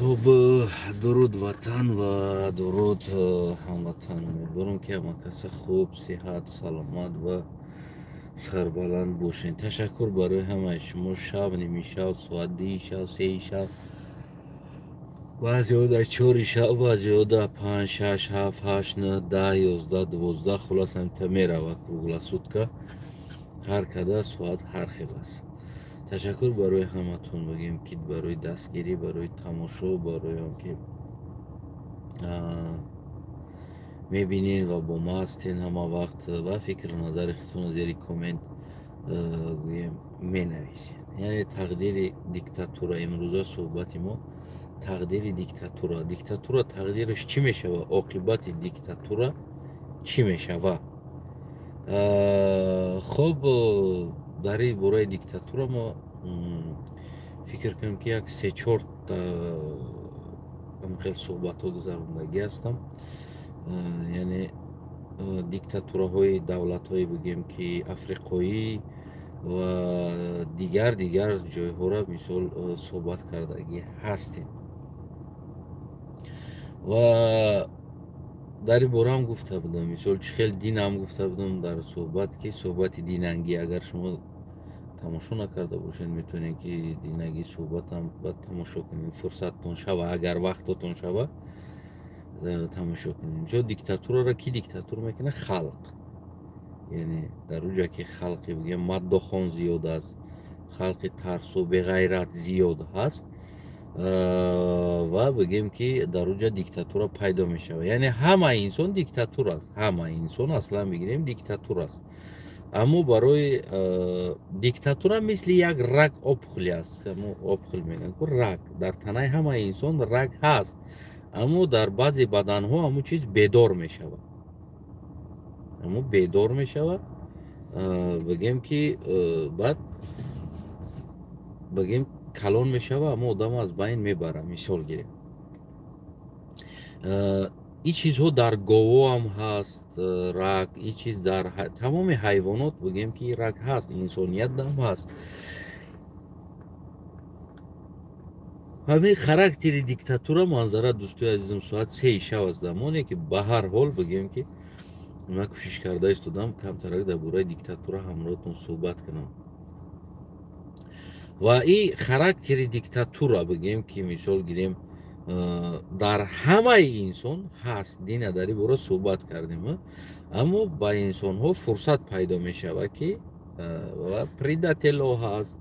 Хуб, дуруд ватан ва дуруд ҳамватан. Умедворам, ки ҳама каса хуб, сиҳат, саломат ва сарбаланд бошед. Ташаккур барои ҳамаи шумо. Шаб, нимишаб, соат 2-и шаб, 3-и шаб, баъзеҳо дар 4-и шаб, баъзеҳо дар 5, 6, 7, 8, 9, 10, 11, 12, хулос ҳамита меравад круглосутка. Ҳар када соат ҳар хел аст. Ташаккур барои ҳаматон, бигем ки барои дастгирӣ, барои тамошо, барои он ки мебинед ва бо ма ҳастен ҳама вақт ва фикру назари худтонро зери коммент гӯем менависед. Яъне тақдири диктатура. Имрӯза суҳбати мо тақдири диктатура. Диктатура тақдираш чӣ мешавад? Оқибати диктатура чӣ мешавад? Хуб, дар ин бораи диктатура мо фикр кунем, ки як се-чор хел суҳбатҳо гузарондагӣ ҳастам. Яъне диктатураҳои давлатҳое, бигем ки африқоӣ ва дигар ҷойҳоро мисол суҳбат кардагӣ ҳастем. Ва дар ин бора ҳам гуфта будам, мисол чӣ хел динам гуфта будам дар суҳбат, ки суҳбати динангӣ, агар шумо тамошо накарда бошед, метавонед ки динагӣ суҳбатам баъд тамошо кунед, фурсаттон шава, агар вақтотон шава, тамошо кунед. Мисол, диктатураро ки диктатур мекунад? Халқ. Яъне дар он ҷое ки халқи, бигем, маддохон зиёд аст, халқи тарсу беғайрат зиёд ҳаст, ва бигем ки дар он ҷо диктатура пайдо мешавад. Яъне ҳама инсон диктатур аст, ҳама инсон аслан бигирем диктатур аст. Аммо барои диктатура мисли як рак, опухоль аст. Опухоль мегӯянд ку, рак дар танаи ҳамаи инсон рак ҳаст, аммо дар баъзе баданҳо ҳамун чиз бедор мешавад, аммо бедор мешавад, бигем ки баъд, бигем, калон мешава, аммо одам аз байн мебара. Мисол гирем, ин чизҳо дар говоам ҳаст рак, ин чиз дар тамоми ҳайвонот, бигем ки рак ҳаст, инсониятам ҳаст. Ҳамин характери диктатура манзара. Дӯстои азизам, соат 3-и шаб аст замоне ки ба ҳар ҳол, бигем ки ман кӯшиш карда истодам камтарак дар бораи диктатура ҳамроҳатон суҳбат кунам. Ва ин характери диктатура, бигем ки мисол гирем, дар ҳамаи инсон ҳаст. Дина дар ин бора суҳбат кардем, аммо ба инсонҳо фурсат пайдо мешавад, ки предателҳо ҳаст,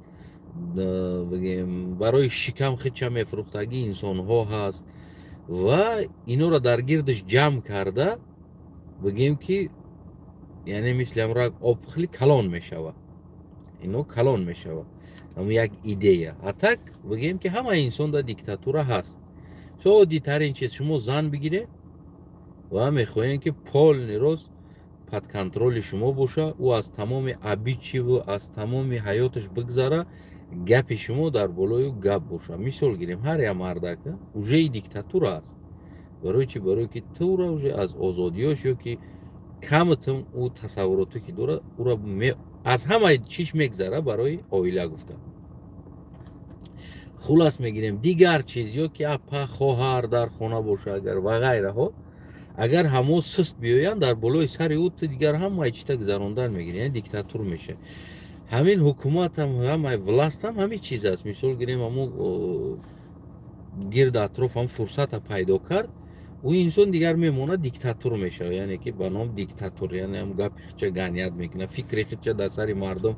бигем, барои шикам хича мефурӯхтагӣ инсонҳо ҳаст ва инора дар гирдаш ҷамъ карда, бигем ки яъне мисли ҳамрак опухоль калон мешавад, ино калон мешавад, ҳамн як идея. А так, бигем ки ҳама инсон дар диктатура ҳаст. Оддитарин чиз: шумо зан бигиред ва мехоҳем, ки полный рост под контроли шумо боша, ӯ аз тамоми обычаи ву аз тамоми ҳаёташ бигзара, гапи шумо дар болои ӯ гап боша. Мисол гирем, ҳар як мардак уже и диктатура аст. Барои чи? Барое ки тура уже аз озодиёш ё ки камтам ӯ тасаввуроте ки дорад, ӯра аз ҳамаи чиш мегзара барои оила гуфта. Хулас мегирем, дигар чиз, ё ки апа, хоҳар дар хона боша агар ва ғайраҳо, агар ҳамо суст биёянд дар болои сари ӯ, ту дигар ҳамаи чита гузарондан мегирӣ, яъне диктатур мешавад. Ҳамин ҳукуматам, ҳамаи власть ам ҳамин чиз аст. Мисол гирем, ҳамо гирд атроф ҳам фурсата пайдо кард, ӯ инсон дигар мемонад, диктатур мешавад, яъне ки ба ном диктатур, яъне ҳам гапи хича ганият мекунад, фикри хича дар сари мардум,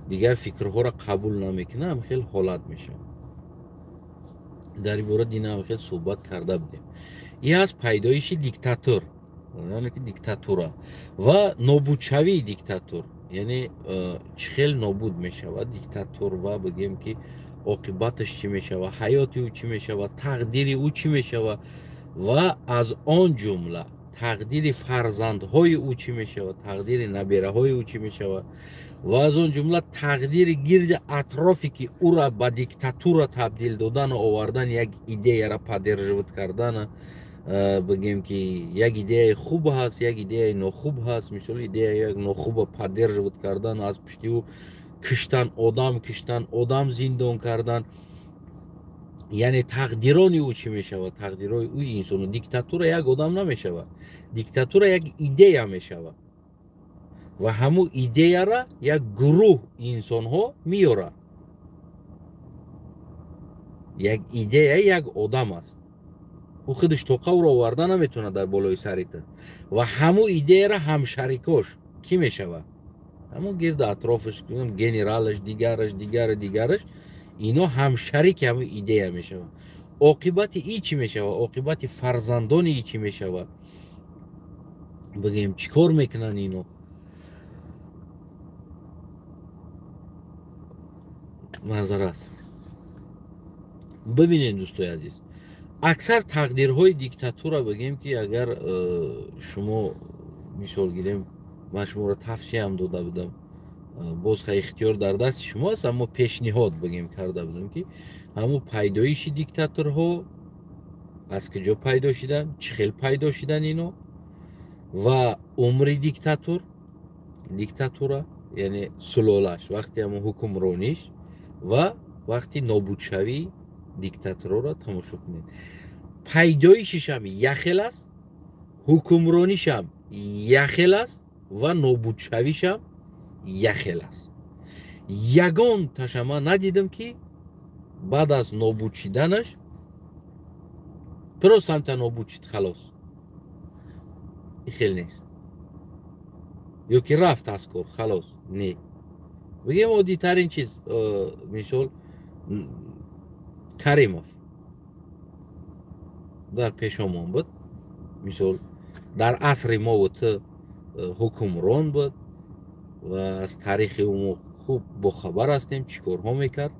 дигар фикрҳоро қабул намекунад, ҳам хел ҳолат мешавад. Дар ин бора дина хел суҳбат карда будем. Ин аст пайдоиши диктатур, яъне ки диктатура ва нобудшавии диктатур, яъне чӣ хел нобуд мешавад диктатур ва, бигем ки, оқибаташ чӣ мешавад, ҳаёти ӯ чӣ мешавад, тақдири ӯ чӣ мешавад ва аз он ҷумла тақдири фарзандҳои ӯ чӣ мешавад, тақдири набераҳои ӯ чӣ мешавад ва аз он ҷумла тақдири гирди атрофе ки ӯра ба диктатура табдил додану овардан, як идеяра поддерживать кардана. Бигем ки як идеяи хуб ҳаст, як идеяи нохуб ҳаст. Мисол, идея як нохуба поддерживать кардан, аз пушти ӯ киштан, одам киштан, одам зиндон кардан. Яъне тақдирони ӯ чӣ мешавад? Тақдирои ӯ инсону. Диктатура як одам намешавад, диктатура як идея мешавад ва ҳамун идеяра як гурӯҳ инсонҳо меёрад. Як идея як одам аст, ӯ худаш тоқа ӯро оварда наметавонад дар болои сари ту. Ва ҳамун идеяра ҳамшарикош кӣ мешавад? Ҳамун гирду атрофаш, генералаш, дигараш, дигару дигараш, ино ҳамшарики ҳамун идея мешавад. Оқибати и чӣ мешавад? Оқибати фарзандони и чӣ мешавад? Бигӯем, чӣ кор мекунанд ино? Назарат бибинед, дӯстои азиз, аксар тақдирҳои диктатура, бигем ки агар шумо мисол гирем, ман шуморо тавсияам дода будам, боз ха ихтиёр дар дасти шумо аст, аммо пешниҳод бигем карда будам, ки ҳамун пайдоиши диктаторҳо аз куҷо пайдо шидан, чӣ хел пайдо шидан ино ва умри диктатура, яъне сулолаш, вақти ҳамун ҳукмрониш ва вақти нобудшавии диктаторро тамошо кунед. Пайдоишишам яхел аст, ҳукмронишам яхел аст ва нобудшавишам яхел аст. Ягон таша ман надидам, ки баъд аз нобуд шиданаш просто ҳамта нобуд шид, халос, и хел нест, ё ки рафт аз кор, халос, не. Бигем, оддитарин чиз, мисол, Каримов дар пешомон буд, мисол, дар асри мову ту ҳукмрон буд ва аз таърихи ӯ мо хуб бохабар ҳастем, чӣ корҳо мекард,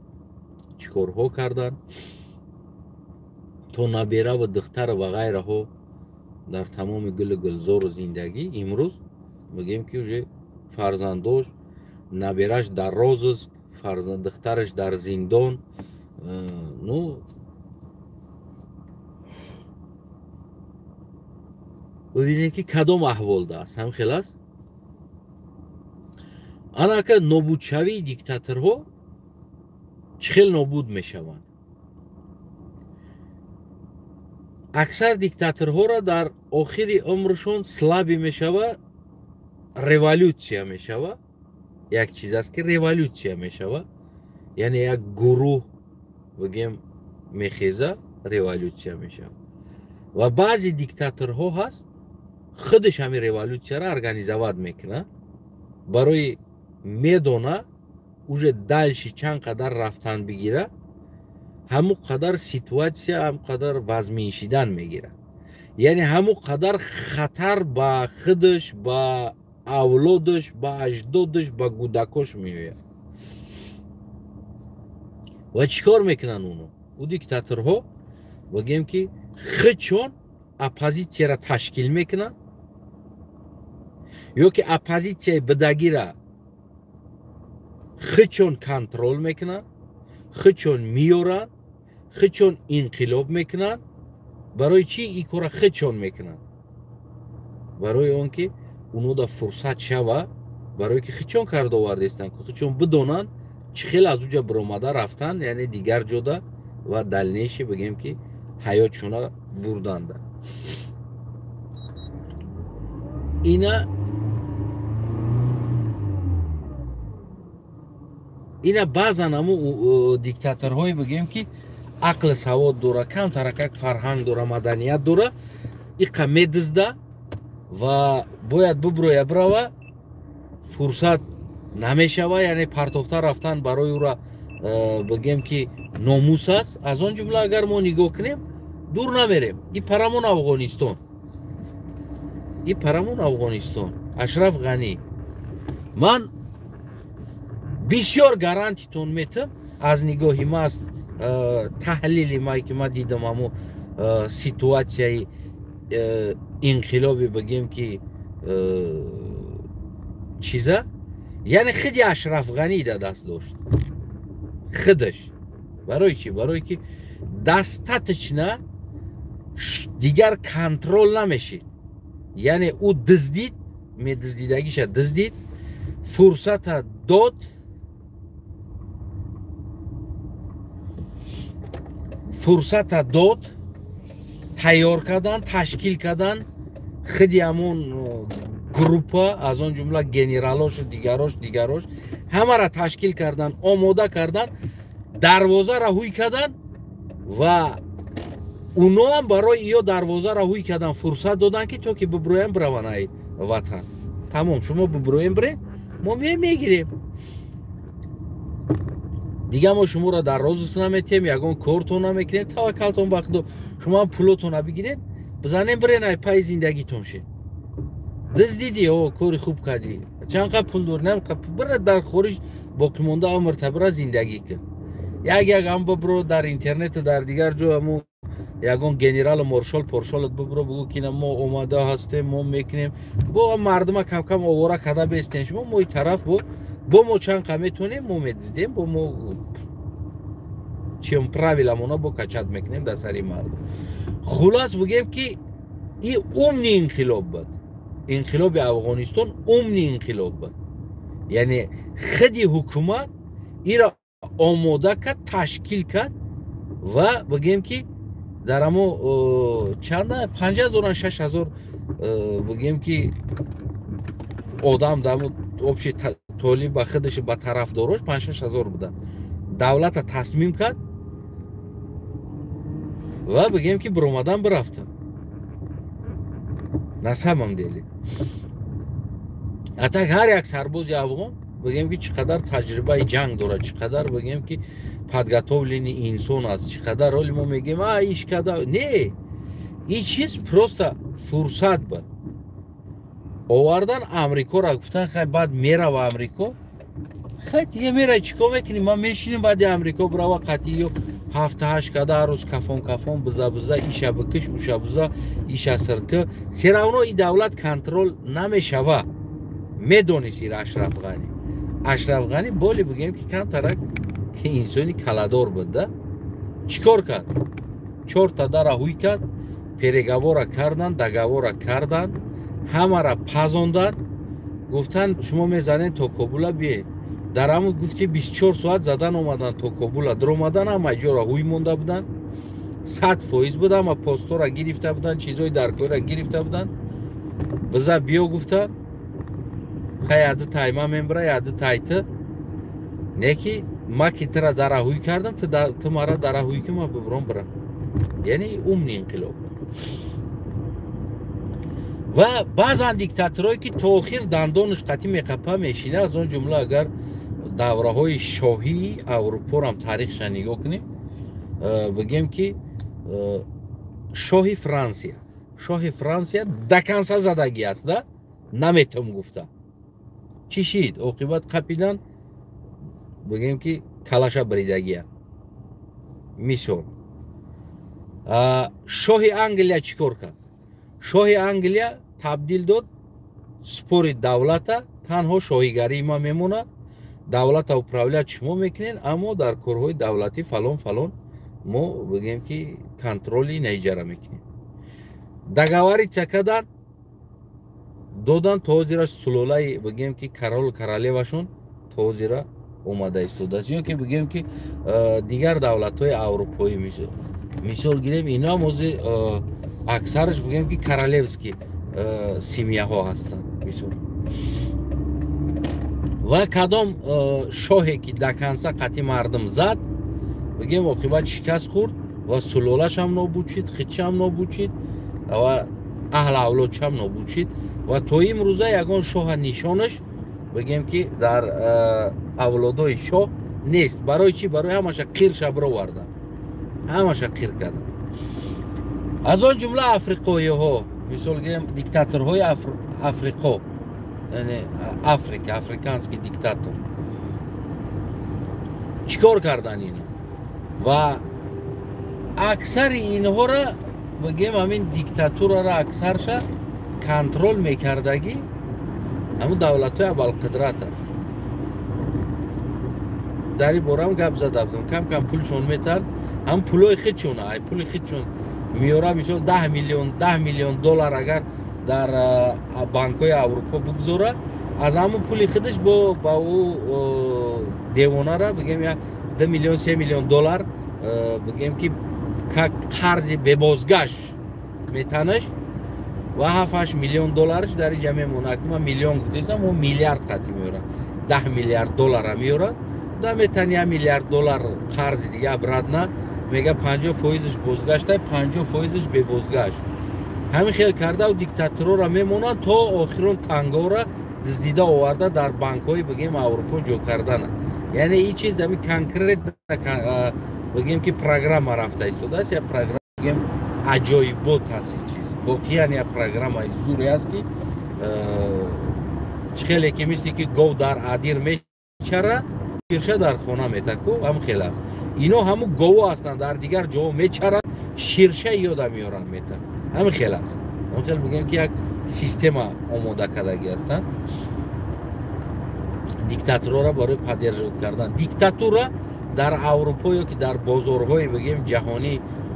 чӣ корҳо карданд то набераву духтару ва ғайраҳо дар тамоми гулу гулзору зиндагӣ. Имрӯз мегӯем, ки уже фарзандош, набераш дар розыск, духтараш дар зиндон. Ну, бибинед, ки кадом аҳволда аст, ҳам хел аст. Ана ака нобудшавии диктаторҳо чӣ хел нобуд мешаванд? Аксар диктаторҳоро дар охири умршон слабый мешава, революция мешава. Як чиз аст, ки революция мешава, яъне як гурӯҳ, бигем, мехеза, революция мешава. Ва баъзе диктаторҳо ҳаст, худаш ҳамин революцияро организовать мекунад, барои медона, уже дальше чанд қадар рафтан бигира, ҳамун қадар ситуация ҳамун қадар вазмин шидан мегирад, яъне ҳамун қадар хатар ба худаш, ба авлодаш, ба аҷдодаш, ба кӯдакош меояд. Ва чӣ кор мекунанд оно, ӯ диктаторҳо? Бигем, ки худшон оппозитсияро ташкил мекунанд ё ки оппозитсияи бидагира худшон контроль мекунанд, худшон меёранд, худшон инқилоб мекунанд. Барои чӣ ин кора худшон мекунанд? Барои он ки унода фурсат шава, барое ки худшон карда овардестанд, худшон бидонанд, чӣ хел аз уҷа биромада рафтан, яъне дигар ҷода ва дальнейший, бигем, ки ҳаётшона бурданда. Ина баъзан ҳаму диктаторҳое, бигем, ки ақли савод дора, камтаракак фарҳанг дора, маданият дора, иқа медизда ва бояд буброя, бирава, фурсат намешава, яъне партофта рафтан барои ӯра, бигем, ки номус аст. Аз он ҷумла, агар мо нигоҳ кунем, дур намерем, и парамон Афғонистон, и парамон Афғонистон, Ашраф Ғанӣ. Ман бисёр гарантитон метам, аз нигоҳи ма, аз таҳлили ма, ки ма дидам, ҳамо ситуатсияи инқилоби, бигем, ки чиза, яъне худи Ашраф Ғанӣ да даст дошт худаш. Барои чӣ? Барое ки достаточно дигар контроль намешид, яъне ӯ диздид, медиздидагиша диздид, фурсата дод. Фурсата дод, тайёр кардан, ташкил кардан худи ҳамон группа, аз он ҷумла генералошу дигарош ҳамаро ташкил кардан, омода кардан, дарвозаро ҳуй кардан ва уноам барои ё дарвозаро ҳуй кардан фурсат додан, ки то ки биброям, бираванд ай ватан. Тамом, шумо биброем, бирем, мо мегирем, дига мо шуморо дар розутон наметиҳем, ягон кортон намекунем, таваккалтон ба Худо, шумоам пулотона бигирем, бизанем, бирен, ай пайи зиндагитон шед. Дуздидӣ, о, кори хуб кардӣ, чанд қад пул дорӣ? Бира, дар хориҷ боқимонда умрта бира, зиндагӣ кун. Як як ам бибро дар интернету дар дигар ҷо, аму ягон генералу маршал поршалат бибро, бугӯ, ки мо омада ҳастем, мо мекунем, бо мардума камкам овора карда бестем. Шумо мои тараф бо мо чанд қа метонем, мо медиздем, бо мо чем правиламона бо качать мекунем дар сари мардум. Хулас, бигем, ки и умный инқилоб буд. Инқилоби Афғонистон умный инқилоб буд, яъне худи ҳукумат ира омода кард, ташкил кард ва бигем, ки дар амо чанда, 5000, 6000, бигем, ки одам дар общий толиб ба худаш, ба тарафдорош 5-6 ҳазор буданд. Давлата тасмим кард ва бигем, ки биромадан, бирафтанд. На самом деле, а так ҳар як сарбози афғон, бигем, ки чӣ қадар таҷрибаи ҷанг дорад, чӣ қадар, бигем, ки подготовленный инсон аст, чӣ қадар. Ҳоли мо мегем, а иш када не, ин чиз просто фурсат буд. Овардан Амрикоро, гуфтан, хай, баъд мерава Амрико, хай, дига мера, чӣ кор мекунӣ? Ма мешинем, баъди Амрико бирава, қатъиё ҳафта ҳашт када, ҳар рӯз кафон кафон, биза биза, иша бикиш, уша биза, иша сиркӣ, всё равно и давлат контроль намешава. Медонист ира Ашраф Ғанӣ. Ашраф Ғанӣ боли, бигем, ки камтарак инсони каладор буд да. Чӣ кор кард? Чорта дара ҳуй кард, переговора кардан, договора кардан, ҳамара пазондан, гуфтан, шумо мезанед то Кобула, бие. Дар ҳамн гуфти 24 соат задан омадан, то Кобула дуромадан, ҳама ҷора ҳуй монда буданд, 100% буд, ҳама постора гирифта буданд, чизҳои даркорра гирифта буданд. Биза, биё, гуфта, хай, яды тайма мебра, яды тайты не, ки ма ки тира дара ҳуй кардам, ту мара дара ҳуй ки, ма бибром, бирам. Яъне умный инқилоб. Ва баъзан диктаторое, ки то охир дандонаш қатӣ меқапа, мешина, аз он ҷумла агар давраҳои шоҳии Аврупорам таърихша нигоҳ кунем, бигем, ки шоҳи Франсия до конца задагӣ аст да, наметавон гуфта. Чӣ шид оқибат? Қапидан, бигем, ки калаша бридагия. Мисол, шоҳи Англия чӣ кор кард? Шоҳи Англия табдил дод спори давлата, танҳо шоҳигарии ма мемонад, давлата управлять шумо мекунед, аммо дар корҳои давлатӣ фалон фалон мо, бигем, ки контроли наиҷара мекунем. Договориться кардан, додан, то ҳозира сулолаи, бигем, ки король, королевашон то ҳозира омада истодааст. Ё ки, бигем, ки дигар давлатҳои аврупоӣ, мисол гирем, иноам ҳозир аксараш, бигем, ки королевский семьяҳо ҳастанд. Мисол, ва кадом шоҳе ки до конца қатъи мардум зад, бигем, оқибат шикаст хӯрд ва сулолашам нобуд шид, хичам нобуд шид ва аҳл авлодшам нобуд шид. Ва то имрӯза ягон шоҳа нишонаш, бигем, ки дар авлодои шоҳ нест. Барои чӣ? Барои ҳамаша қирша бировардан, ҳамаша қир кардан. Аз он ҷумла африқоиҳо, мисол гирем, диктаторҳои Африқо, яъне Африка, африканский диктатор чӣ кор кардан ино? Ва аксари инҳоро, бигем, ҳамин диктатураро аксарша контроль мекардагӣ ҳамун давлатҳои абарқудрат аст. Дар ин борам гап зада будам. Кам кам пулшон метаҳанд, ҳам пулои худшон, ай пули худшон меёра. Мисол, 10 миллион, 10 миллион доллар агар дар банкҳои Аврупо бигзора, аз ҳамун пули худаш бо ба ӯ девонара, бигем, як 2 миллион, 3 миллион доллар, бигем, ки Как қарзи бебозгашт метанаш ва 7-8 миллион долларш дар инҷа мемонад. Ма миллион гуфтаистам, о миллиард қатӣ меорад, 10 миллиард доллара меорад, да метан 1 миллиард доллар қарзи дига обратно мега 50%-ш бозгашта, 50%-ш бебозгашт. Ҳамин хел карда диктаторора мемонанд то охирон тангора дуздида оварда дар банкҳои бигем Аврупо ҷо кардана. Яъне ин чиз ами конкретно бигем ки программа рафта истодааст, я программа бигем аҷоибот ҳаст ин чиз. Воқеан як программаи зуре аст ки чӣ хеле ки мисли ки гов дар адир мечара, ширша дар хона метаку, ҳам хел аст. Ино ҳаму гово ҳастанд, дар дигар ҷоҳо мечаранд, ширша ёда меоранд мета. Ҳамин хел аст. Ҳамин хел мегӯем ки як система омода кардагӣ ҳастанд диктатурора барои поддерживать кардан. Диктатура дар Аврупо ё ки дар бозорҳои бигем ҷаҳонӣ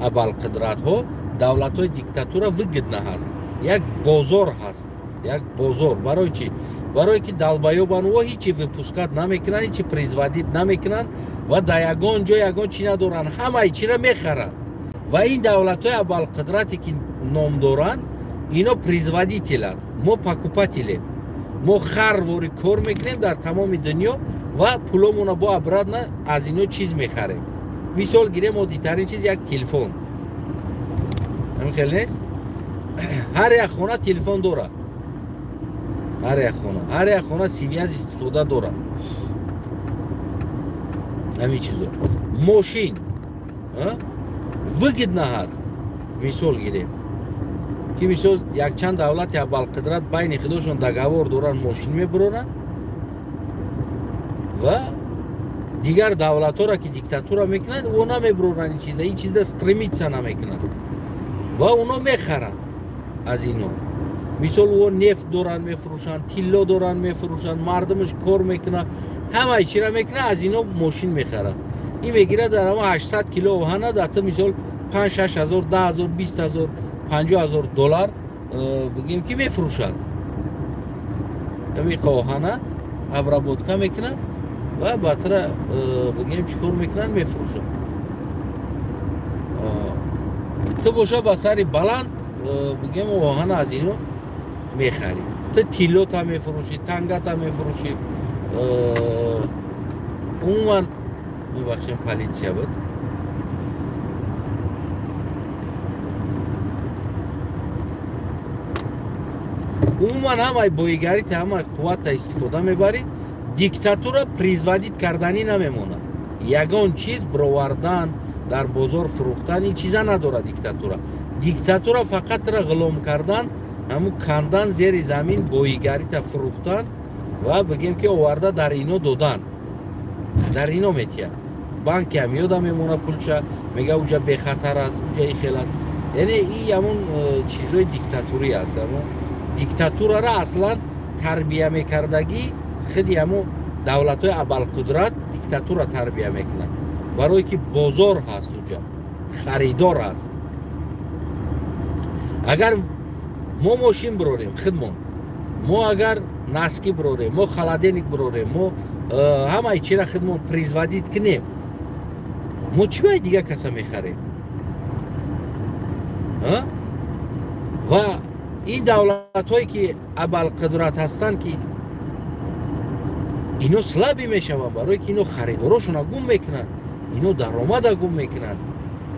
абалқудратҳо, давлатҳои диктатура выгодна ҳаст. Як бозор ҳаст, як бозор. Барои чӣ? Барое ки долбоёбан, о ҳичи выпускать намекунанд, ҳичи производить намекунанд ва дар ягон ҷо ягон чӣ надоранд, ҳамаи чиро мехаранд. Ва ин давлатҳои абалқудрате ки ном доранд, ино производителанд, мо покупателем. Мо харвори кор мекунем дар тамоми дунё ва пуломона бо обратно аз ино чиз мехарем. Мисол гирем, оддитарин чиз як телефон. Ҳамин хел нест? Ҳар як хона телефон дорад, ҳар як хона, ҳар як хона связь истифода дорад. Ҳамин чизо. Мошин выгодна ҳаст. Мисол гирем ки мисол якчанд давлати абалқудрат байни худошон договор доранд, мошин мебуроранд ва дигар давлатҳоро ки диктатура мекунанд, о намебуроранд ин чиза, ин чиза стремиться намекунанд ва оно мехаранд аз ино. Мисол о нефт доранд мефурӯшанд, тилло доранд мефурӯшанд, мардумаш кор мекунад, ҳамаи чира мекунад, аз ино мошин мехаранд. Ин мегирад дар ҳама 800 кило оҳана дар ту мисол 5-6 ҳазор, 10 ҳазор, 20 ҳазор, 50 ҳазор доллар бигем ки мефурӯшад. Ҳамин оҳана обработка мекунад ва баъдтара бигем чӣ кор мекунанд, мефурӯшад. Ту боша ба сари баланд бигем оҳана аз ино мехарӣ. Ту тиллота мефурӯшӣ, тангата мефурӯшӣ. Умуман мебахшем, полиция буд. Умуман ҳамаи боигарита, ҳамаи қуввата истифода мебарӣ. Диктатура производить карданӣ намемонад. Ягон чиз бировардан, дар бозор фурӯхтан ин чиза надорад диктатура. Диктатура фақатра ғулом кардан, ҳамун кандан зери замин, боигарита фурӯхтан ва бигем ки оварда дар ино додан. Дар ино метиҳад. Банке ҳам ёда мемонад пулша, мега уҷа бехатар аст, уҷа и хел аст. Яъне ин ҳамун чизҳои диктатурӣ аст. Ҳамун диктатурара аслан тарбия мекардагӣ худи ҳамун давлатҳои абалқудрат диктатура тарбия мекунад. Барое ки бозор ҳаст, уҷа харидор ҳаст. Агар мо мошин бирорем худмон, мо агар наски бирорем, мо холодильник бирорем, мо ҳамаи чира худмон производить кунем, мо чӣ бояд дигар каса мехарем? Ва ин давлатҳое ки абалқудрат ҳастанд, ки ино слабӣ мешаванд, барое ки ино харидорошона гум мекунанд, ино даромада гум мекунанд,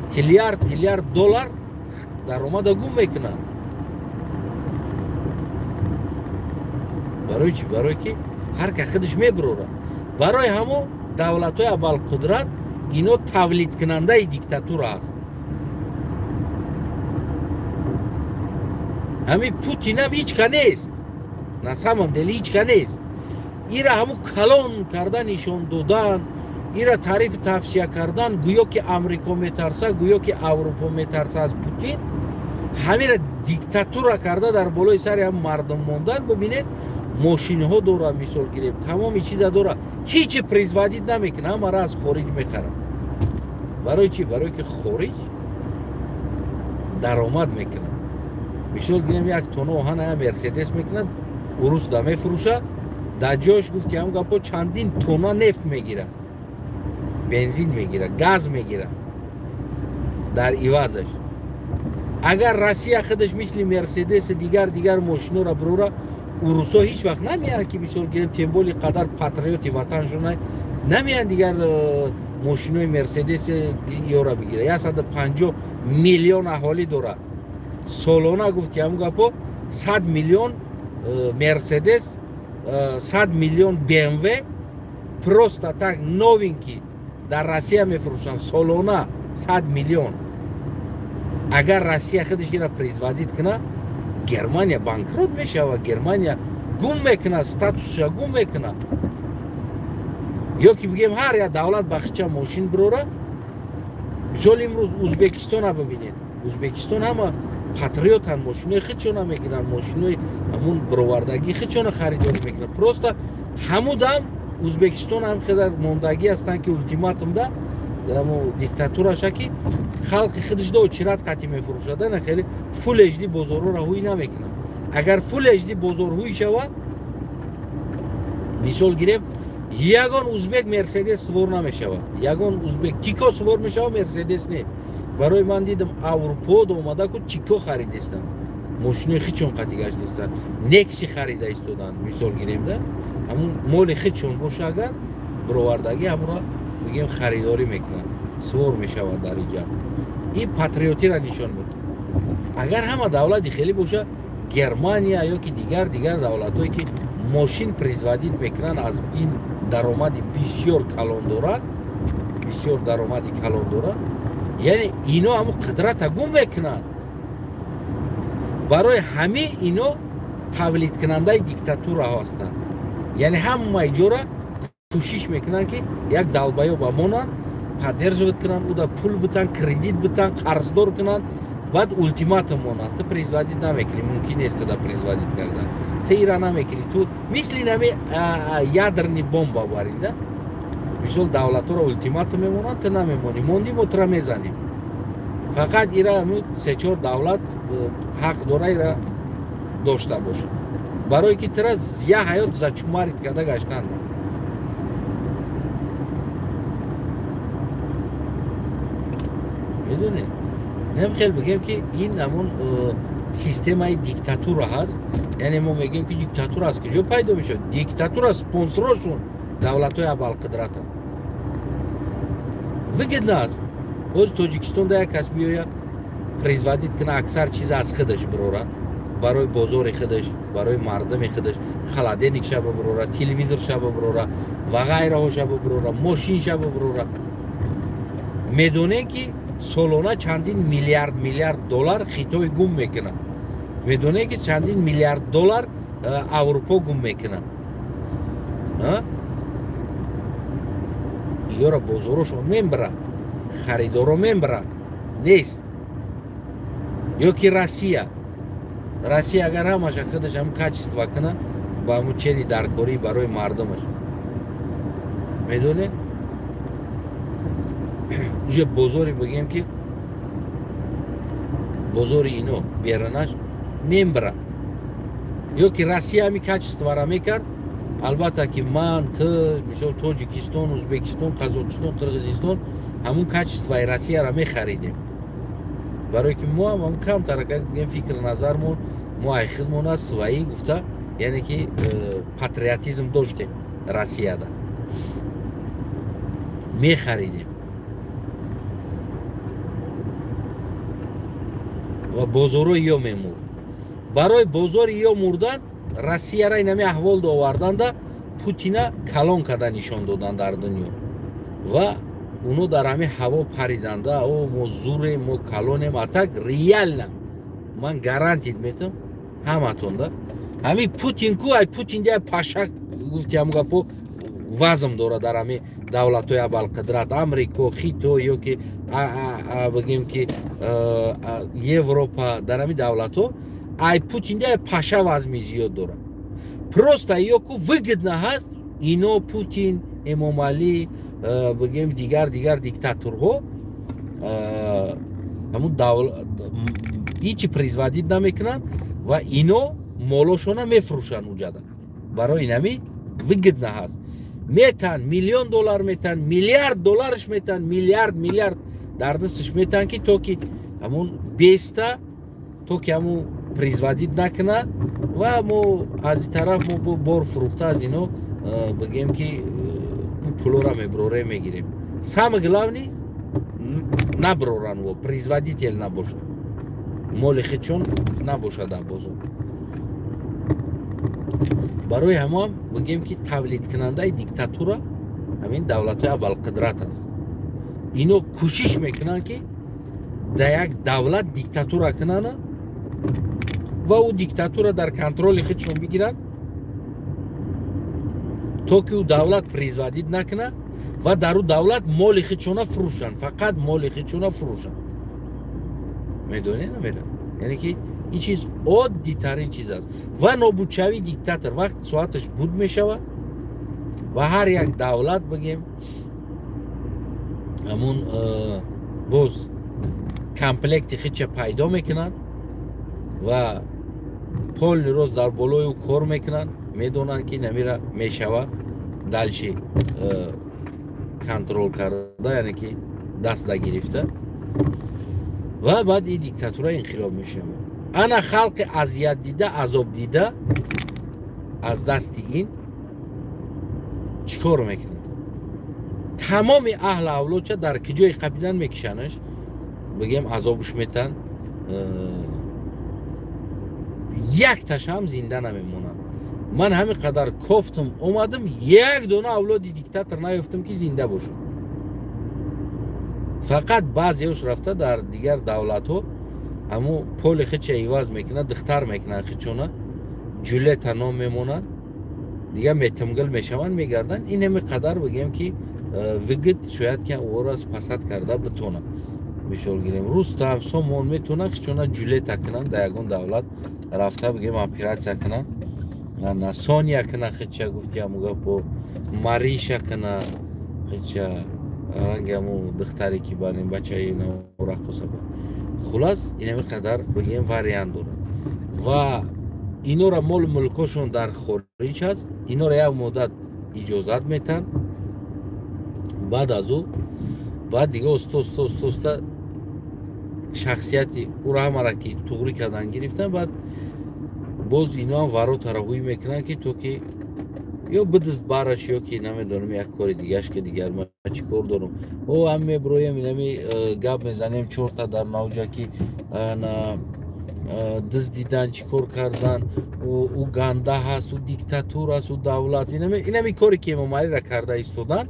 тиллиард тиллиард доллар даромада гум мекунанд. Барои чӣ? Барое ки ҳар ка худаш мебурорад. Барои ҳамо давлатҳои абалқудрат ино тавлидкунандаи диктатура аст. Ҳамин Путинам ҳеҷ ка нест, на самом деле ҳеҷ ка нест. Ира ҳамун калон карда нишон додан, ира таъриф тавсия кардан, гӯё ки Амрико метарса, гӯё ки Аврупо метарса аз Путин, ҳамира диктатура карда дар болои сари ҳам мардум мондан. Бибинед, мошинҳо дора, мисол гирем, тамоми чиза дора, ҳичи производить намекунад, ҳамара аз хориҷ мехарад. Барои чӣ? Барое ки хориҷ даромад мекунад. Мисол гирем, як тона оҳана я Мерседес мекунад, урус да мефурӯшад, дар ҷояш гуфти ҳам гапо чандин тона нефт мегирад, бензин мегирад, газ мегирад. Дар ивазаш агар Россия худаш мисли Мерседес дигар мошинора бирора, урусо ҳеҷ вақт намеянд ки мисол гирем, тем более қадар патриоти ватаншона намеянд дигар мошинои Мерседес ёра бигира. 150 миллион аҳолӣ дорад. Солона гуфти ҳамун гапо 100 миллион Мерседес, 100 миллион БМВ просто так новенький дар Россия мефурӯшанд солона 100 миллион. Агар Россия худаш ира производить кунад, Германия банкрот мешавад, Германия гум мекунад, статусша гум мекунад. Ё ки бигем ҳар як давлат ба хича мошин бирора. Мисол имрӯз Узбекистона бибинед. Узбекистон ҳама патриотан, мошинои худшона мегиранд, мошинои ҳамун бировардагии худшона харидорӣ мекунанд. Просто ҳамун дам Узбекистон ҳам қадар мондагӣ ҳастанд ки ултиматумда ҳамун диктатураша ки халқи худашда очират қатъи мефурӯшад, на хеле Full HD бозорҳоро ҳуй намекунад. Агар Full HD бозор ҳуй шавад, мисол гирем, ягон узбек Мерседес сувор намешавад, ягон узбек Тико сувор мешавад, Мерседес не. Барои ман дидам Аврупо омада ку Тико харидестанд, мошинои хичон қатъи гаштестанд, Некси харида истоданд. Мисол гирем да ҳамун моли хичон боша, агар бировардагӣ ҳамуро бигем харидорӣ мекунанд, сувор мешавад дар иҷа. Ин патриотиро нишон медиҳад. Агар ҳама давлати хеле боша, Германия ё ки дигар давлатҳое ки мошин производить мекунанд, аз ин даромади бисёр калон доранд, бисёр даромади калон доранд, яъне ино ҳамун қудрата гум мекунанд. Барои ҳамин ино тавлидкунандаи диктатураҳо ҳастанд. Яъне ҳамаи ҷора кӯшиш мекунанд ки як долбоёба монанд, поддерживать кунанд, уда пул битан, кредит битан, қарздор кунанд, баъд ултиматум монанд: ту производить намекунӣ, мумкин нест туда производить кардан, ту ира намекунӣ, ту мисли нами ядерный бомба баринда. Мисол давлатҳоро ултиматум мемонанд, ту намемонӣ, монди мо тура мезанем. Фақат ира се-чор давлат ҳақ дора ира дошта бошад, барое ки тура як ҳаёт зачумарит карда гаштанд. Медонед, нем хел бигем ки ин ҳамон системаи диктатура ҳаст. Яъне мо мегӯем ки диктатура аз куҷо пайдо мешавад? Диктатура спонсорошон давлатҳои абалқудратанд. Выгодно аст. Ҳозир Тоҷикистонда як кас биёяд производить кунад, аксар чиз аз худаш бирорад, барои бозори худаш, барои мардуми худаш, холодильник шаба бирора, телевизор шаба бирора ва ғайраҳо шаба бирора, мошин шаба бирора. Медонем ки солона чандин миллиард доллар Хитой гум мекунад. Медонем ки чандин миллиард доллар Аврупо гум мекунад. Ёра бозорошон мебарад, харидоро мебарад, нест. Ё ки Россия агар ҳамаша худаш ҳам качество кунад ба ҳамун чени даркорӣ барои мардумаш, медонед, уже бозори бигем ки бозори ино беранаш мембара. Ё ки Россия ҳами качествора мекард, албатта ки ман, ту, мисол Тоҷикистон, Узбекистон, Қазоқистон, Қирғизистон ҳамун качествои Россияро мехаридем. Барое ки мо ҳам камтар бигем фикр назармон, мо ай худмон аст свои гуфта, яъне ки патриотизм доштем Россияда мехаридем. Ва бозорҳои ё мемурд. Барои бозори ё мурдан Россияра инами аҳвол доварданда Путина калон карда нишон додан дар дунё ва уно дар ҳамин ҳаво париданда: о мо зурем, мо калонем. А так реально ман гарантит метам ҳаматонда ҳамин Путин ку ай Путин дия пашак гуфти ҳамун гапо вазм дорад дар ҳамин давлатҳои абалқудрат, Амрико, Хитой ё ки бигем ки Европа, дар ҳамин давлатҳо ай Путин дия паша вазми зиёд дорад. Просто ё ку выгодно ҳаст ино Путин, Эмомалӣ, бигем дигар диктаторҳо ҳамун ҳичи производить намекунанд ва ино молошона мефурӯшанд уҷада. Барои инами выгодно ҳаст. Метан миллион доллар, метан миллиард долларш, метан миллиард Дар дасташ метаҳанд, ки то ки ҳамун беста, то ки ҳамун производить накуна ва мо аз и тараф мо бор фурӯхта, аз ино бигем, ки пулора меброрем, мегирем. Самое главное, наброран во производитель набошад, моли худшон набошад дар бозор. Барои ҳамон бигем, ки тавлидкунандаи диктатура ҳамин давлатҳои абарқудрат аст. Ино кӯшиш мекунанд, ки дар як давлат диктатура кунанд ва ӯ диктатура дар контроли худшон бигиранд, то ки ӯ давлат производить накунад ва дар ӯ давлат моли худшона фурӯшанд, фақат моли худшона фурӯшанд. Медонед, намедонед, яъне ки ин чиз оддитарин чиз аст. Ва нобудшавии диктатор вақт соаташ буд мешавад ва ҳар як давлат, бигем, ҳамун боз комплекти худша пайдо мекунанд ва полный рост дар болои ӯ кор мекунанд. Медонанд, ки намира мешавад дальше контроль карда, яъне ки даста гирифта, ва баъд ин диктатура инқилоб мешавад. Ана халқи азият дида, азоб дида аз дасти ин чӣ кор мекунад? Тамоми аҳли авлодча дар киҷои қабилан мекишанаш, бигем, азобуш метан, якташам зинда намемонад. Ман ҳамин қадар кофтум, омадам, як дона авлоди диктатор наёфтам, ки зинда бошад. Фақат баъзеош рафта дар дигар давлатҳо ҳамун поли худша иваз мекунад, духтар мекунад худшона, Ҷулета ном мемонад, дигар метимгил мешаванд, мегарданд. Ин ҳами қадар, бигем, ки выгод шояд ки ӯро спасать карда битонад. Мисол гирем, Рустам Сомон метавонад худшона Ҷулета кунанд, дар ягон давлат рафта, бигем, оператсия кунанд, на Сония кунад худша, гуфти ҳамуга бо Мариша кунад худша, ранги ҳаму духтаре, ки бар ин бачаи раққоса. Хулас, инами қадар, бигем, вариант дорад. Ва инора молу мулкошон дар хориҷ аст, инора як муддат иҷозат метаҳанд. Баъд аз ӯ баъд дига оста оста оста оста шахсияти ӯро ҳамара ки туғрӣ кардан гирифтан, баъд боз иноам варотара ҳуй мекунанд, ки то ки ё бидизд бараш, ё ки намедонам, як кори дигаш, ки дигар ма чӣ кор дорам. О, ҳам меброем, инами гап мезанем, чорта дар навҷа, ки дуздидан, чӣ кор кардан, ӯ ганда ҳаст, ӯ диктатур аст, ӯ давлат. Инами коре ки Эмомалира карда истодан,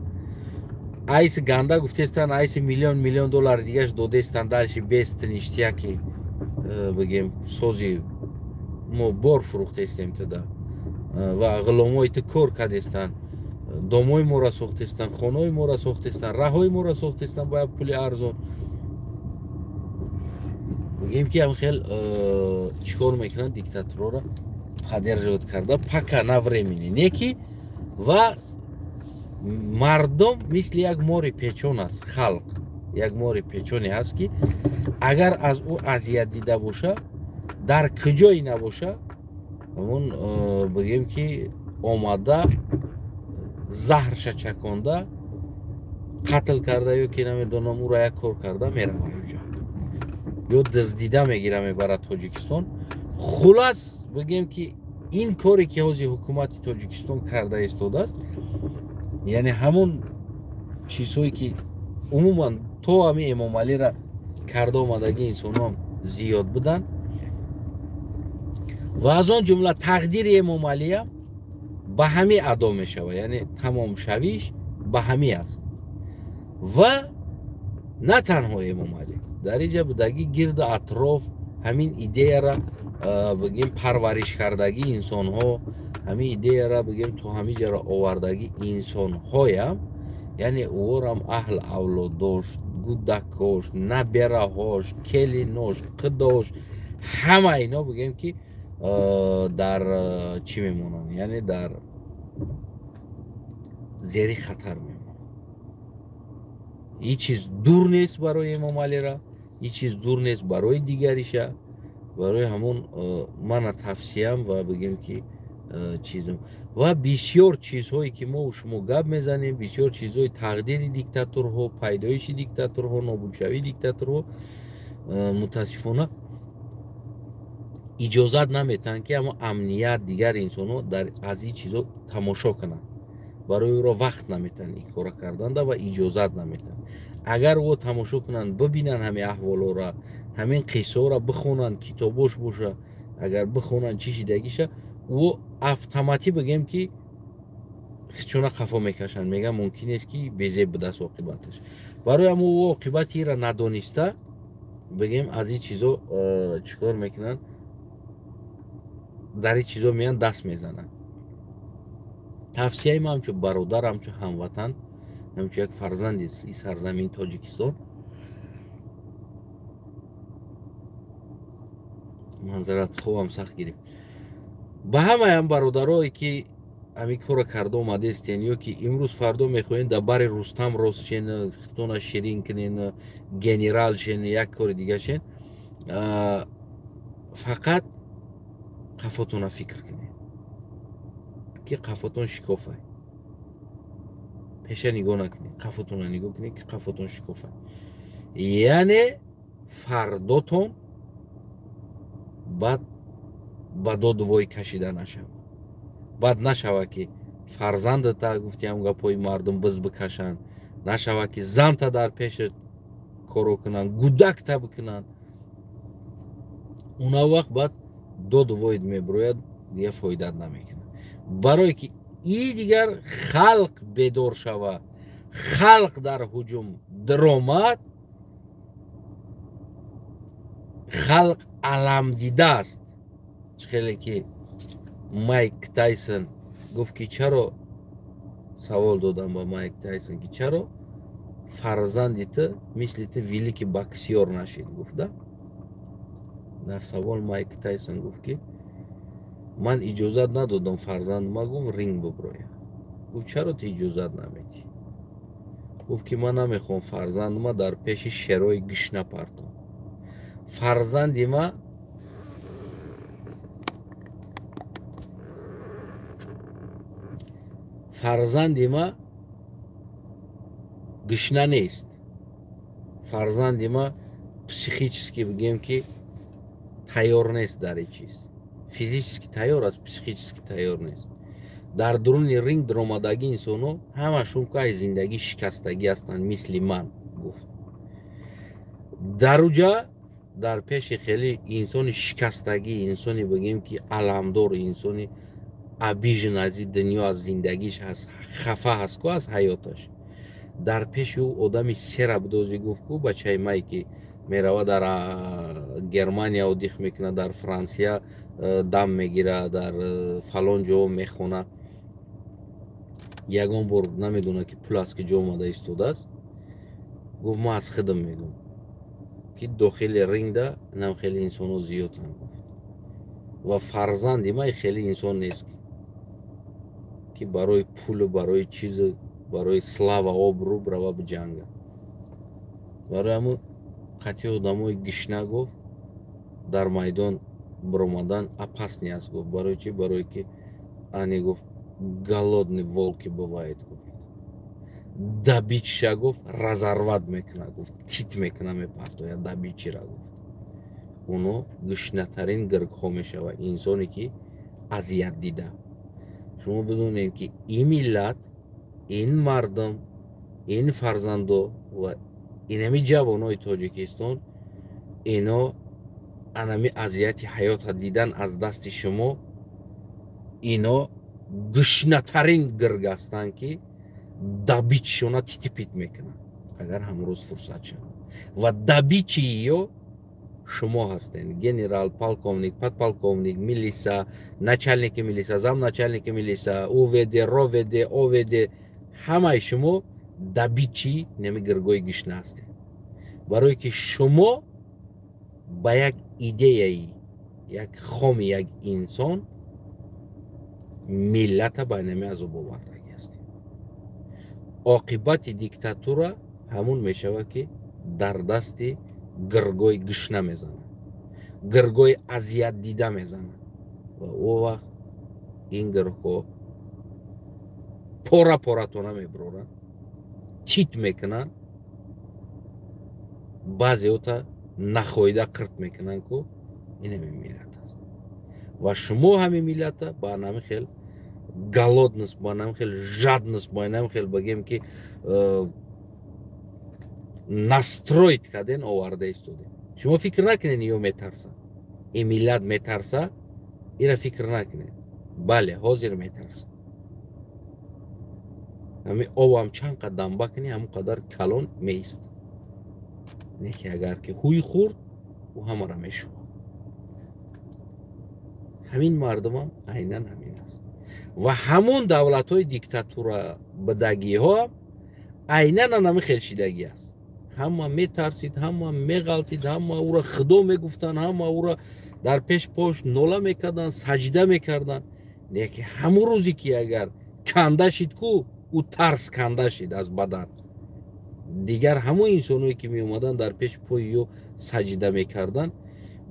айси ганда гуфтестан, айси миллион миллион доллари дигаш додестан, дальше бест ништяки, бигем, сози мо бор фурӯхтестем туда ва ғуломои ту кор кардестан, домои моро сохтестан, хонаҳои моро сохтестан, раҳҳои моро сохтестан ба пули арзон. Бигем, ки ҳам хел чӣ кор мекунанд, диктатурора поддерживать карда пока на времени не ки. Ва мардум мисли як мори печон аст. Халқ як мори печоне ҳаст, ки агар аз ӯ азият дида боша, дар куҷое набоша, ҳамун бигем, ки омада, заҳрша чаконда, қатл карда ё ки намедонам, ӯро як кор карда мерава уҷа ё дуздида мегира, мебарад Тоҷикистон. Хулас, бигем, ки ин коре ки ҳозир ҳукумати Тоҷикистон карда истодааст, яъне ҳамон чизҳое ки умуман то ҳамин Эмомалира карда омадагӣ инсонҳо зиёд буданд ва аз он ҷумла тақдири Эмомалия ба ҳамин адо мешавад, яъне тамомшавиш ба ҳамин аст. Ва на танҳо Эмомалӣ, дар инҷа будагӣ гирду атроф ҳамин идеяра, бигем, парваришкардагӣ инсонҳо, ҳамин идеяра, бигем, то ҳамин ҷаро овардагӣ инсонҳоям, яъне ӯорам аҳл авлодош, гудакош, набераҳош, келинош, қидош, ҳама ино, бигем, ки дар чӣ мемонанд, яъне дар зери хатар мемонанд. Ҳеҷ чиз дур нест барои Эмомалира, ҳеҷ чиз дур нест барои дигариша. Барои ҳамон мана тавсиям ва бигем, ки чизм ва бисёр чизҳое ки мо шумо гап мезанем, бисёр чизҳои тақдири диктаторҳо, пайдоиши диктаторҳо, нобудшавии диктаторҳо мутаассифона иҷозат наметаҳанд, ки ҳамо амният дигар инсонҳо дар аз ин чизҳо тамошо кунанд. Барои ӯро вақт наметаҳанд ин кора карданда ва иҷозат наметаҳанд. Агар ӯ тамошо кунанд, бибинанд ҳамин аҳволҳоро, ҳамин қиссаҳоро бихонанд, китобош боша, агар бихонанд чӣ шидагиша, ӯ автоматӣ бигем ки хичона қафо мекашанд, мегӯянд мумкин нест ки безеб будаст оқибаташ. Барои ҳамо ӯ оқибати инро надониста бигем аз ин чизо чӣ кор мекунанд, дар ин чизо меянд даст мезананд. Тавсияи ман ҳамчун бародар, ҳамчун ҳамватан, ҳамчун як фарзанди ин сарзамини Тоҷикистон, манзарат хобам сахт гирифт. Ба ҳамаям бародарое ки ҳамин корро карда омадестен ё ки имрӯз фардо мехоҳем дар бари Рустам рост шен, хитона ширин кунен, генерал шен, як кори дига шен, фақат қафотона фикр кунед, ки қафотон шикофай. Пеша нигоҳ накунед, қафотона нигоҳ кунед, ки қафотон шикофай. Яъне фардотон баъд ба додувой кашида нашавад. Баъд нашава ки фарзандата гуфти ҳам гапҳои мардум биз бикашанд, нашава ки занта дар пешат коро кунанд, гудакта бикунанд. Уна вақт баъд додувоид мебирояд, дига фоидат намекунад. Барое ки и дигар халқ бедор шава, халқ дар ҳуҷум даромад, халқ аламдидааст. Чӣ хеле ки Майк Тайсон гуфт ки чаро, савол додам ба Майк Тайсон ки чаро фарзанди ту мисли ту великий боксёр нашид, гуфт да. Дар савол Майк Тайсон гуфт ки ман иҷозат надодам фарзандма, гуфт, ринг биброяд. Гуфт чаро ту иҷозат наметӣ? Гуфт ки ман намехоҳам фарзандма дар пеши шерои гишна партом. Фарзанди ма гишна нест. Фарзанди ма психически бигем ки тайёр нест дар ин чиз. Физически тайёр аст, психически тайёр нест. Дар дуруни ринг даромадагӣ инсонҳо ҳамашон ки аз зиндагӣ шикастагӣ ҳастанд, мисли ман, гуфт. Даруҷа дар пеши хеле инсони шикастагӣ, инсони бигем ки аламдор, инсони обижен аз ин дунё, аз зиндагиш ҳаст, хафа ҳаст ку аз ҳаёташ. Дар пеши ӯ одами сера будози, гуфт ку бачаи май ки мерава дар Германия одих мекунад, дар Франсия дам мегирад, дар фалон ҷо мехона, ягон бор намедонад ки пул аз куҷо омада истодааст. Гуфт ман аз худам мегӯм ки дохили рингда нам хеле инсонҳо зиёданд, гуфт. Ва фарзанди ман хеле инсон нест ки барои пулу барои чизу барои слава обрӯ бирава биҷанга. Барои ҳамун қатъи одамои гишна, гуфт, дар майдон биромадан опасный аст, гуфт. Барои чӣ? Барое ки ани, гуфт, голодный волки бывает, гуфт. Добыча, гуфт, разорвать мекунад, гуфт, тит мекунад, мепартояд добыча ра, гуфт. Уно гишнатарин гиргҳо мешавад, инсоне ки азият дида. Шумо бидонед ки ин миллат, ин мардум, ин фарзандо ва инами ҷавонои Тоҷикистон, ино анами азияти ҳаётро дидан аз дасти шумо, ино гушнатарин гирг ҳастанд ки добычашона титипит мекунанд, агар ҳамрӯз фурсат шавад. Ва добычаи ё шумо ҳастед, генерал, полковник, подполковник, милиса, начальники милиса, замначальники милиса, УВД, РОВД, ОВД, ҳамаи шумо добычаи нами гиргои гишна ҳастед. Барое ки шумо ба як идеяи, як хоми як инсон миллата ба нами азоб овардагӣ ҳастед. Оқибати диктатура ҳамун мешавад ки дар дасти гиргои гишна мезанад, гиргои азиятдида мезанад ва о вақт Ин гурӯҳҳо пора поратона мебуроранд, чит мекунанд, баъзеота нахоҳида қирт мекунанд, ку ин ҳамин миллат аст. Ва шумо ҳамин миллата ба ҳамин хел голодность, ба ҳамин хел жадность, ба ҳамин хел, бигем ки, настроить карден, оварда истодем. Шумо фикр накунед, ё метарсад ин миллат, метарса, ира фикр накунед. Бале, ҳозир метарса. Ҳамин обам чанд қад дамба кунӣ, ҳамон қадар калон меист. Не ки агар ки ҳуй хӯрд, ӯ ҳамаро мешӯвад. Ҳамин мардумам айнан ҳамин аст ва ҳамон давлатҳои диктатура бидагиҳо айнан ҳамин хел шидагӣ аст. Ҳама метарсид, ҳама меғалтид, ҳама ӯра худо мегуфтанд, ҳама ӯра дар пеш пош нола мекарданд, саҷда мекарданд. Лекин ҳамон рӯзе ки агар канда шид ку, ӯ тарс канда шид аз бадан, дигар ҳамон инсоное ки меомаданд, дар пеши пои ё саҷда мекарданд,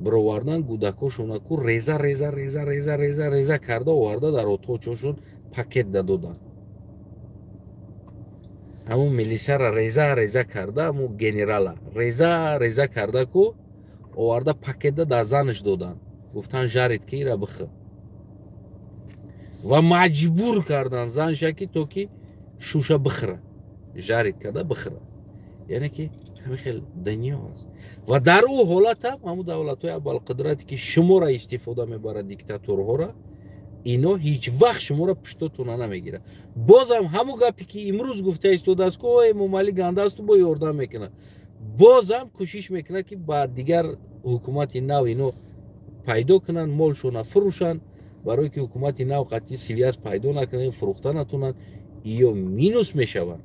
бировардан гудакошона ку, реза реза реза реза реза реза карда, оварда дар оточошон пакет дадоданд. Ҳамун милисара реза реза карда, ҳамун генерала реза реза карда ку, оварда пакетда дар занаш доданд, гуфтан: «Жарить ки, ира бихӯ». Ва маҷбур кардан занша ки то ки шуша бихӯра, жарить карда бихӯра. Яъне ки ҳамин хел дунё аст. Ва дар ӯ ҳолатам ҳамун давлатҳои абарқудрате ки шуморо истифода мебарад, диктаторҳоро, ино ҳеҷ вақт шуморо пуштотона намегирад. Бозам ҳамун гапе ки имрӯз гуфта истодааст ку, о Эмомалӣ ганда асту бо ёрдам мекунад, бозам кӯшиш мекунад, ки ба дигар ҳукумати нав ино пайдо кунанд, молшона фурӯшанд, барое ки ҳукумати нав қатъи связь пайдо накунанд, фурӯхта натонанд, ё минус мешаванд.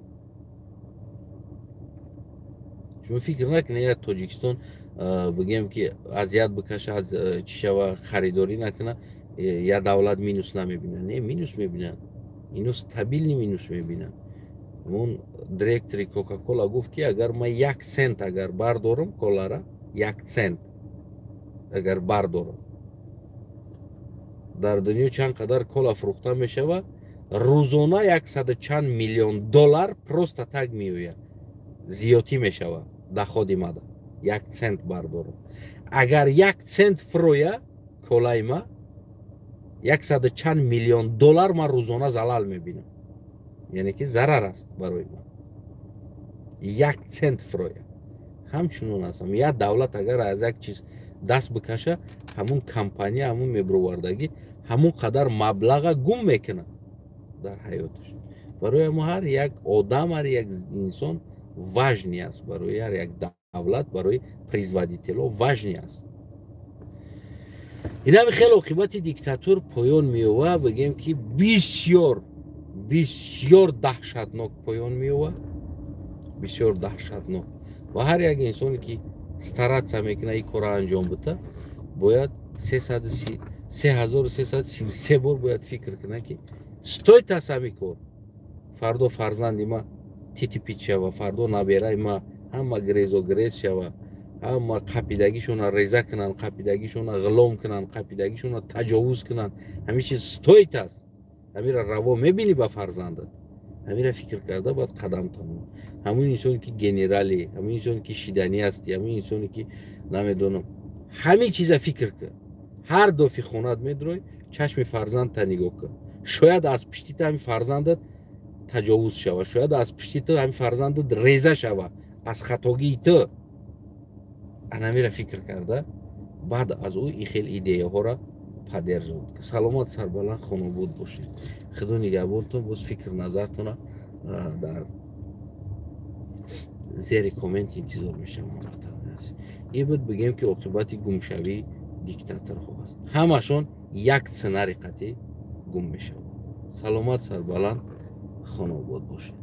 Шумо фикр накунед, як Тоҷикистон, бигем ки, азият бикаша, аз чӣ шава, харидорӣ накуна, як давлат минус намебинад. Не, минус мебинад, ино стабильный минус мебинад. Ҳамон директори Кока-Кола гуфт, ки агар ман 1 цент агар бардорам колара, 1 цент агар бардорам, дар дунё чанд қадар кола фурӯхта мешавад, рӯзона яксаду чанд миллион доллар просто так меояд, зиёдтӣ мешавад доходи мада. 1 цент бардорам, агар 1 цент фурӯя колаи ма, яксаду чанд миллион доллар ман рӯзона залал мебинам, яъне ки зарар аст барои ман, 1 цент фурӯя. Ҳамчунон астам, як давлат агар аз як чиз даст бикаша, ҳамун компания, ҳамун мебировардагӣ ҳамун қадар маблаға гум мекунад дар ҳаёташ. Барои ҳамо ҳар як одам, ҳар як инсон важный аст барои ҳар як давлат, барои производителҳо важный аст. Инами хеле оқибати диктатур поён меёва, бигем ки, бисёр бисёр даҳшатнок поён меёва, бисёр даҳшатнок. Ва ҳар як инсоне ки стараться мекунад ин корро анҷом бита, бояд 3333 бор бояд фикр кунад, ки стоит аст ҳамин кор. Фардо фарзанди ма тити пит шава, фардо набераи ма ҳама грезо грез шава, ҳама қапидагишона реза кунанд, қапидагишона ғилом кунанд, қапидагишона таҷовуз кунанд, ҳамин чиз стоит аст? Ҳамира раво мебинӣ ба фарзандат? Ҳамира фикр карда бояд қадам тамом. Ҳамун инсоне ки генералӣ, ҳамун инсоне ки шиданӣ ҳастӣ, ҳамун инсоне ки намедонам, ҳамин чиза фикр кун. Ҳар дофи хонат медурой, чашми фарзандта нигоҳ кун. Шояд аз пишти ту ҳамин фарзандат таҷовуз шава, шояд аз пишти ту ҳамин фарзандат реза шава аз хатогии ту. Анамира фикр карда, баъд аз ӯ ин хел идеяҳоро поддерживать. Саломат, сарбаланд, хонобод бошед. Худо нигаҳбонтон. Боз фикр назартона дар зери коммент интизор мешавам. Ин буд, бигем ки, оқибати гумшавии диктаторҳо аст. Ҳамашон як сценарий қатъӣ гум мешаванд. Саломат, сарбаланд, хонобод бошед.